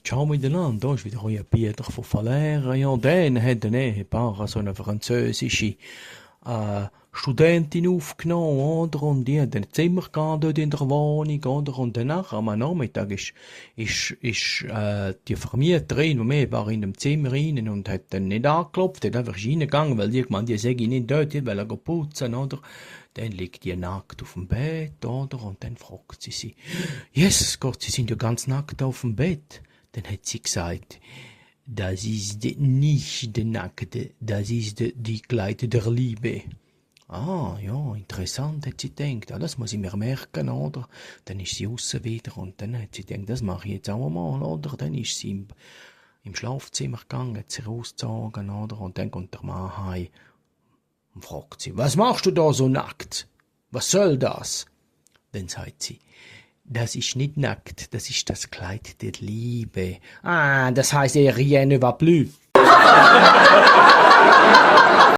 Ciao miteinander, da ist wieder euer Peter von Valera. Ja, dann hat ein Ehepaar so eine französische Studentin aufgenommen, oder? Und die hat ein Zimmer gehabt dort in der Wohnung, oder? Und danach am Nachmittag ist die Vermieterin, die mehr war, in dem Zimmer rein und hat dann nicht angeklopft, hat einfach reingegangen, weil die gemeint, die sei nicht dort, die will putzen, oder? Dann liegt die nackt auf dem Bett, oder? Und dann fragt sie, Jesus Gott, Sie sind ja ganz nackt auf dem Bett. Dann hat sie gesagt, das ist nicht der Nackte, das ist die Kleid der Liebe. Ah, ja, interessant, hat sie gedacht. Ah, das muss ich mir merken, oder? Dann ist sie aussen wieder und dann hat sie gedacht, das mache ich jetzt auch mal, oder? Dann ist sie im Schlafzimmer gegangen, hat sie rausgezogen, oder? Und dann kommt der Mann heim und fragt sie, was machst du da so nackt? Was soll das? Dann sagt sie, das ist nicht nackt, das ist das Kleid der Liebe. Ah, das heißt, rien ne va plus.